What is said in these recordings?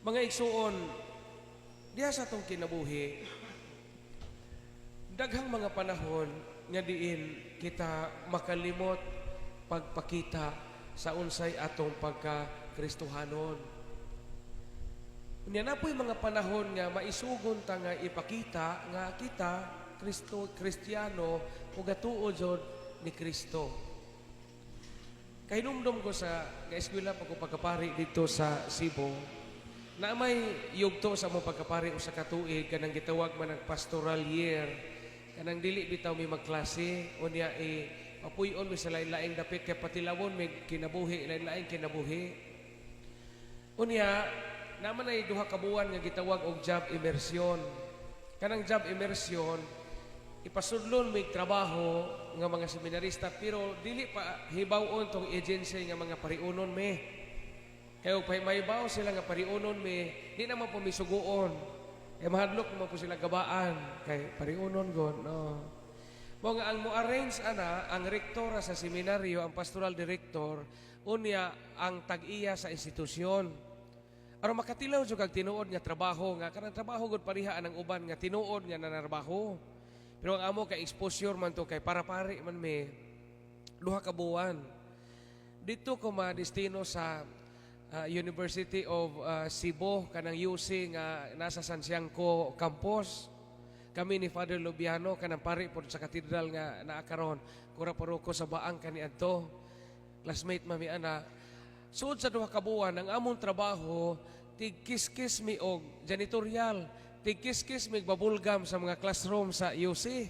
Mga igsuon, diha sa atong kinabuhi, daghang mga panahon nga diin kita makalimot pagpakita sa unsay atong pagka-Kristohanon. Unya naa poy mga panahon nga maisugon ta nga ipakita nga kita Kristo, Kristiyano o gatuo jud ni Kristo. Kahinumdom ko sa nga eskwela pa ko pagkapari dito sa Cebu, na may yugto sa among pagkapari usa ka tuig, kanang gitawag man ang pastoral year, kanang dili bitaw mi magklase. Unya e papuy-on mi sa lain-laing dapit kay patilawon mi kinabuhi, lain-laing kinabuhi. Unya naman ay duha ka buwan nga gitawag og job immersion. Kanang job immersion, ipasudlon mig trabaho nga mga seminarista, pero dili pa hibaw-on tong agency nga mga pariunon mi. Kay og mahibaw sila nga pariunon mi, di naman po mi suguon. Kay mahadlok naman po sila gabaan kay pariunon god, no. Mo nga ang mo-arrange ana ang rektora sa seminaryo, ang pastoral director, unya ang tag-iya sa institusyon. Aron makatilaw jud kag tinuod nga trabaho, nga kanang trabaho gud pareha anang uban nga tinuod nga nanarbaho. Pero ang amo kay exposure man to kay para pari man mi 2 ka buwan. Dito ko madestino sa University of Cebu, kanang UC nga nasa Sanciangko campus. Kami ni Father Lubiano, kanang pari po sa katedral nga naa karon, kura paroko sa Baang kaniadto. Classmate mami ana. Sud sa 2 ka buwan, ang among trabaho, tigkiskis mi og janitorial, tigkiskis mi bubblegum sa mga classroom sa UC.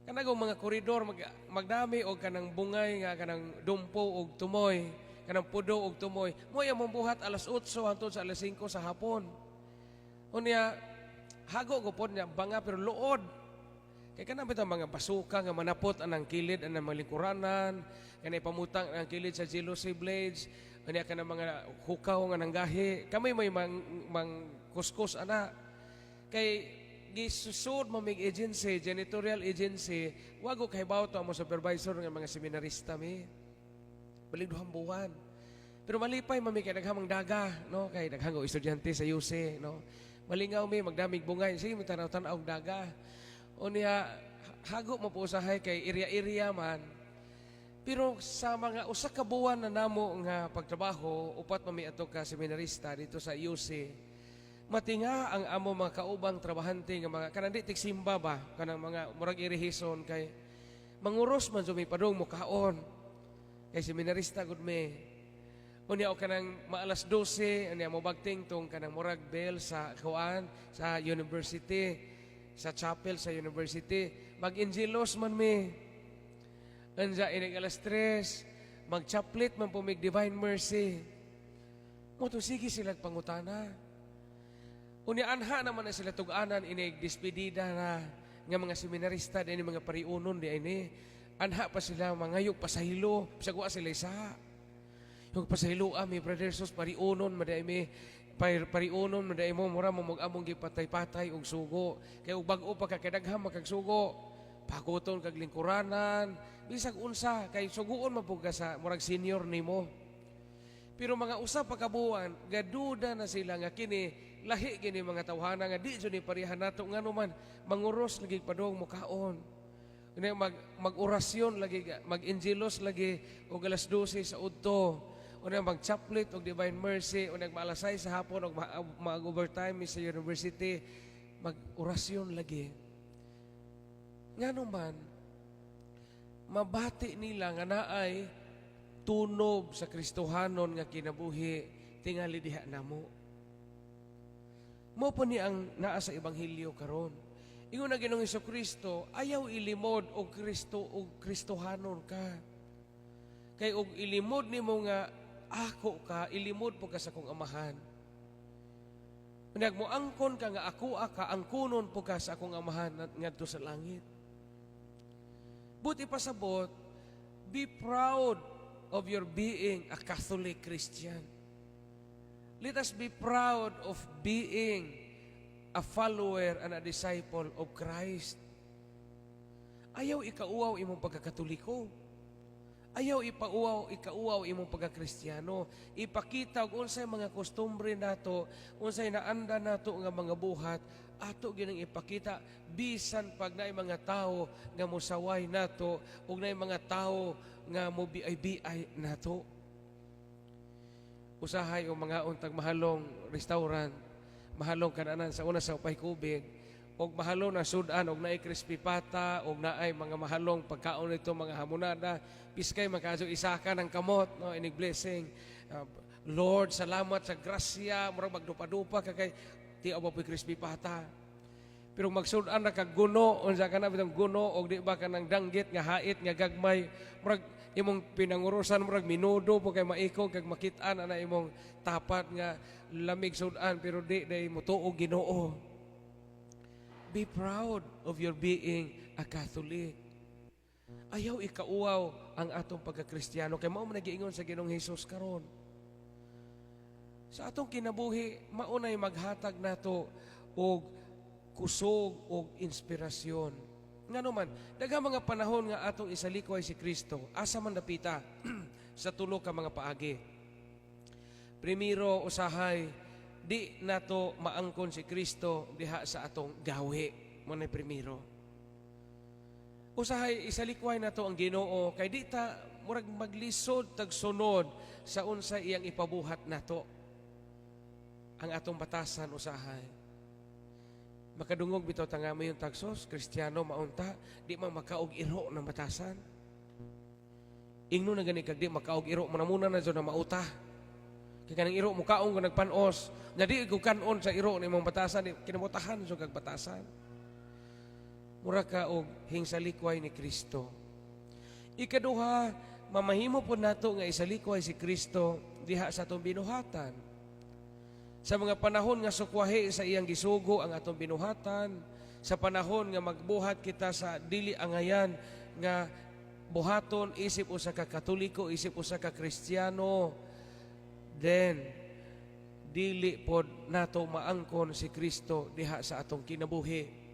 Kanang mga koridor magdami og kanang bungay nga kanang dumpo og tumoy, kanang pudo og tumoy. Mo among buhat alas 8 hangtod sa alas 5 sa hapon. Unya hago ko pod niya banga, pero luod. Kay kanang bitaw mga basuka nga manapot anang kilid anang mga lingkuranan, kanay pamutang ang kilid sa jealousy blades, unya kanang mga hukaw nga nanggahi. Kami may mang kuskus ana. Kay gisusod mo mig agency, janitorial agency, wago kahibaw to amo supervisor nga mga seminarista mi. Balig 2 buwan. Pero malipay mami kay daghang daga, no? Kay daghang og estudyante sa UC, no? Malingaw mi magdamig bungay, sige mi tanaw-tanaw og daga. Unya hago mo po usahay kay area-area man. Pero sa mga usa ka buwan na namo nga pagtrabaho, upat mami ato ka seminarista dito sa UC. Matinga ang amo mga kaubang trabahante nga mga kanang di tigsimba ba, kanang mga murag irihison, kay manguros man jud mi padung mukaon. Kay seminarista gud mi. Unya o kanang maalas 12, unya mo bagting tong kanang murag bell sa kuan sa university, sa chapel sa university, mag-Angelus man mi. Anja inig alas 3, mag-chaplet man po mig Divine Mercy. Mo to sige sila pangutana. Unya anha naman na sila tug-anan inig despedida na nga mga seminarista di mga pariunon di ini. Anha pa sila mangayog pasahilo, bisag wa sila isa. Yung pasahilo mi, Brother Sus, pariunon maday mi, pariunon maday mo, mura mo mag among gipatay-patay og sugo. Kay og bag-o pa ka, kay daghan makagsugo. Paguton kag lingkuranan, bisag unsa kay suguon man pud ka sa murag senior nimo. Pero mga usa pa ka buwan, gaduda na sila nga kini lahi kini mga tawhana nga di jud ni pareha nato, ngano man manguros lagi padong mukaon. Unya mag-orasyon lagi, mag-Angelus lagi og alas 12 sa udto. Unya mag-chaplet og Divine Mercy, unya maalas 6 sa hapon og mag-overtime sa university, mag-orasyon lagi. Ngano man mabati nila nga naay tunob sa Kristohanon nga kinabuhi tingali diha namo. Mo po ni ang naa sa ebanghelyo karon. Ingon na Ginoong Kristo, ayaw ilimod og Kristo og Kristohanon ka. Kay og ilimod nimo nga ako ka, ilimod po ka sa akong Amahan. Nag mo angkon ka nga ako ka, angkonon po ka sa akong Amahan ngadto sa langit. Buti pasabot, be proud of your being a Catholic Christian. Let us be proud of being a follower and a disciple of Christ. Ayaw ikauwaw imong pagkakatoliko. Ayaw ipauaw, ikauaw imong pagka-Kristiyano. Ipakita og unsay mga kostumbre nato, unsay naanda nato nga mga buhat, ato ginang ipakita bisan pag naay mga tawo nga mosaway nato ug naay mga tawo nga mobiay-biay nato. Usahay o mga untag mahalong restaurant, mahalong kananan sa una sa upay COVID, og mahalong na sudan og naay crispy pata og naay mga mahalong pagkaon nito, mga hamonada, piskay makaso isaka ng kamot, no, inig blessing. "Lord, salamat sa grasya," murag magdupa-dupa ka kay ti ba po'y crispy pata. Pero magsudan na kag guno, unsa ka na bitong guno og di ba kanang danggit nga hait nga gagmay, murag imong pinangurusan murag minudo po kay maikog kag makit-an ana imong tapat nga lamig sudan, pero di day motuo Ginoo. Be proud of your being a Catholic. Ayaw ikauaw ang atong pagkakristyano kay mao man nagiingon sa Ginoong Hesus karon. Sa atong kinabuhi, maunay maghatag nato og kusog og inspirasyon. Ngano man, daghang mga panahon nga atong isalikway si Kristo, asa man dapita? Sa tulo ka mga paagi. Primero, usahay, di nato maangkon si Kristo diha sa atong gawi. Mao na primero. Usahay isalikway nato ang Ginoo kay di ta murag maglisod tagsunod sa unsa iyang ipabuhat nato. Ang atong batasan usahay. Makadungog bitaw ta nga mayon tagsos, Kristiyano maunta, di man makaog iro ng batasan. Ingno na gani kag di makaog iro, muna na na mauta. Kay kanang iro mukaon ko nagpanos, nya di ko kanon sa iro ni imong batasan, di kinamutahan so kag batasan. Mura ka og hingsalikway ni Kristo. Ikaduha, mamahimo po nato nga isalikway si Kristo diha sa atong binuhatan. Sa mga panahon nga sukwahi sa iyang gisugo ang atong binuhatan, sa panahon nga magbuhat kita sa dili angayan nga buhaton isip usa ka Katoliko, isip usa ka Kristiyano, then dili pod nato maangkon si Kristo diha sa atong kinabuhi.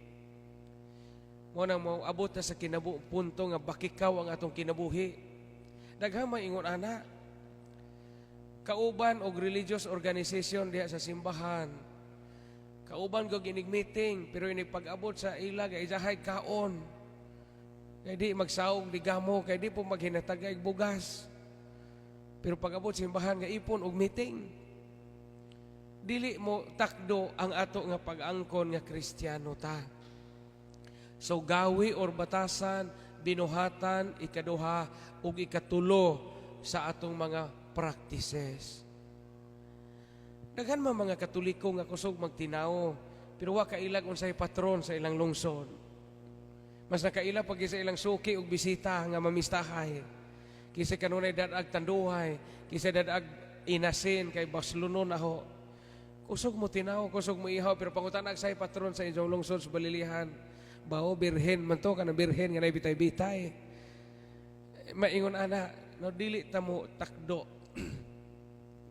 Mo nang moabot na sa punto nga bakikaw ang atong kinabuhi. Daghan may ingon ana. Kauban og religious organization diha sa simbahan. Kauban og inig meeting, pero inig pag-abot sa ila ga ijahay kaon. Kay di magsaog di gamo, kay di po maghinatagay bugas. Pero pag-abot sa simbahan nga ipon og meeting. Dili mo takdo ang ato nga pag-angkon nga Kristiyano ta. So gawi or batasan, binuhatan, ikaduha ug ikatulo sa atong mga practices. Daghan man mga Katoliko nga kusog magtinao, pero wa kailag unsay patron sa ilang lungsod. Mas nakaila pag sa ilang suki ug bisita nga mamistahay. Kaysa kanunay dadag Tanduay, kaysa dadag inasin kay baslunon aho. Kusog mo tinaw, kusog mo ihaw, pero pangutanag say patron sa inyong lungsod sa Balilihan. Bao, birhen man to, kanang birhen nga bitay-bitay. Maingon ana, no, dili ta mo takdo.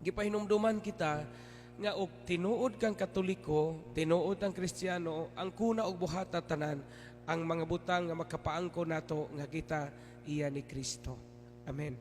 Gipahinumduman kita nga og tinuod kang Katoliko, tinuod ang Kristiyano, ang kuna og buhata tanan ang mga butang nga makapaangko nato nga kita iya ni Kristo. Amen.